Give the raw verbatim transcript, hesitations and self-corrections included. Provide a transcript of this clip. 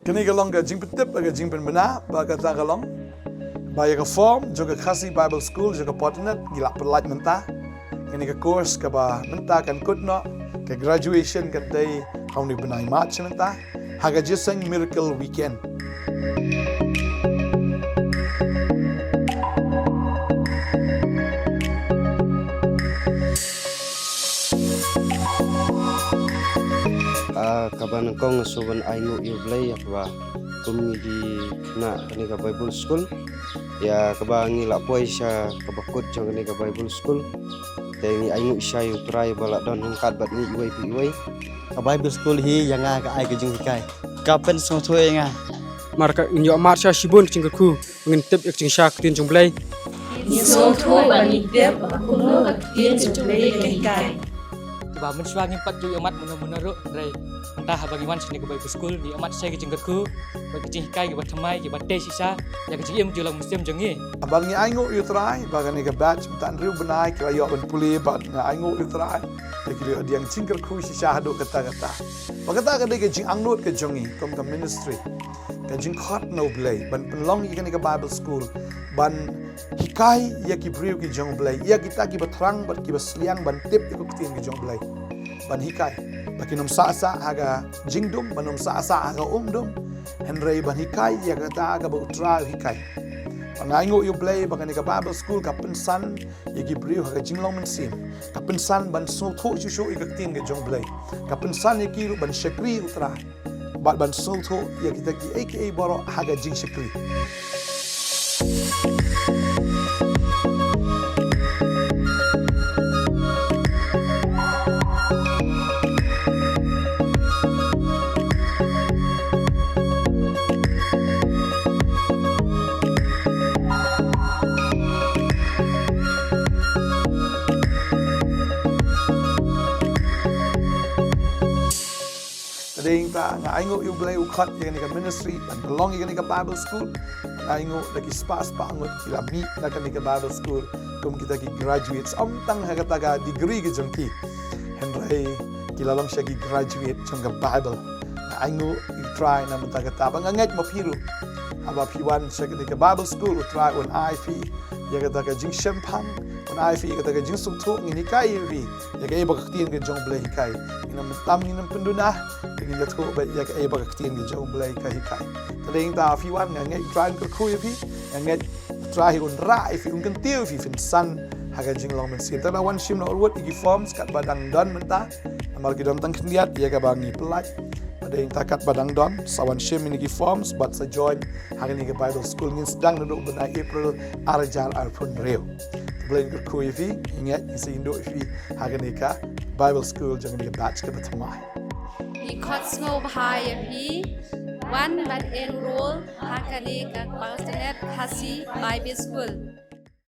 Kane ka long ka jingpyntip, ka jingpynbna, ba kata ka long ba ïa ka form jong ka Khasi Bible School jong ka Fortinet ngi la pynlait mynta. Kane ka course kaba mynta kan kut noh, ka graduation kan dei ha une u bnai March mynta ha ka Jingïaseng Miracle Weekend. Ah, kaba nyngkong nga sngewbha ban ainguh ïa U Blei ïa kaba kum ngi dei khynnah kane ka Bible School, ïa kaba ngi la poi sha kaba kut jong kane ka Bible School. Te ngi ainguh sha ïa U Trai ba la don ryngkat bad ngi iwei pa iwei. Ka Bible School hi ïa nga ka ai ka jinghikai, ka pynsngewthuh ïa nga. Namar ka ngin ïoh mad sha shibun ka jingkyrkhu, ngin tip ïa ka jingshisha ka ktien jong U Blei. Ngi sngewthuh ba ngi tip ba kumno ka ktien jong U Blei ka hikai. Ba mynshuwa ngim pat ju ïoh mad mynno mynno ruh, hynrei mynta haba ngi wan sha kane ka Bible School ngi ïoh mad sha ka jingkyrkhu bad ka jinghikai kaba thymmai, kaba tei shisha ïa ka jingim jong la ka mynsiem jong ngi. Haba ngi ainguh ïa U Trai ba kane ka batch mynta hynriew bnai ki la ïoh ban pule, bad nga ainguh ïa U Trai ba ki la ïoh pdiang jingkyrkhu shisha haduh katta katta. Ba kata ka dei ka jingangnud ka jong ngi kum ka ministry, ka jingkhot na U Blei ban pynlong ïa kane ka Bible School, ban hikai ïa ki briew ki jong U Blei, ïa kita kiba thrang bad kiba sliang ban tip ïa ka ktien ka jong U Blei. Ban hikai ba kin ym sah sah ha ka jingdum, ban ym sah sah ha ka umdum, hynrei ban hikai ïa kata kaba U Trai u hikai. Ba nga ainguh ïa U Blei ba kane ka Bible School ka pynsan ïa ki briew ha ka jinglong mynsiem, ka pynsan ban sngewthuh shuh shuh ïa ka ktien ka jong U Blei, ka pynsan ïa ki ruh ban shakri U Trai bad ban sngewthuh ïa kita kiei kiei baroh ha ka jingshakri. Te dei nangta nga ainguh ïa U Blei u khot ïa kane ka ministry ban pynlong ïa kane ka Bible School. Nga ainguh da ki spah spah ngut ki la mih na kane ka Bible School kum kita ki graduates, ym tang ha kata ka degree ka jong ki, hynrei ki la long sha ki graduate jong ka Bible. Nga ainguh ïa U Trai namar kata, ba nga ngeit ma phi ruh haba phi wan sha kane ka Bible School U Trai un ai phi ïa kata ka jingshemphang, un ai phi ïa kata ka jingsngewthuh, ngin hikai ïa phi ïa kaei ba ka ktien ka jong U Blei hikai. Ngin ym tam, ngin ym pynduna, ngin ïathuh beit ïa kaei ba ka ktien ka jong U Blei ka hikai. Te dei nangta phi wan, nga ngeit U Trai un kyrkhu ïa phi, nga ngeit U Trai un rah ïa phi, un kyntiew ïa phi, phin san ha ka jinglong mynsiem. Te la wan shim noh ruh ïa ki forms katba dang don mynta, namar ki don tang khyndiat ïa kaba ngi pynlait. Te dei nangta katba dang don, sa wan shim ïa ki forms bad sa join ha kane ka Bible School. Ngin sdang naduh u bnai April ar hajar arphew hynriew. U Blei un kyrkhu ïa phi, ngin ïeng sa ïakynduh ïa phi ha kane ka Bible School jong kane ka batch kaba thymmai. Ngi khot sngewbha ïa phi, wan bad enroll ha kane ka Fortinet Khasi Bible School.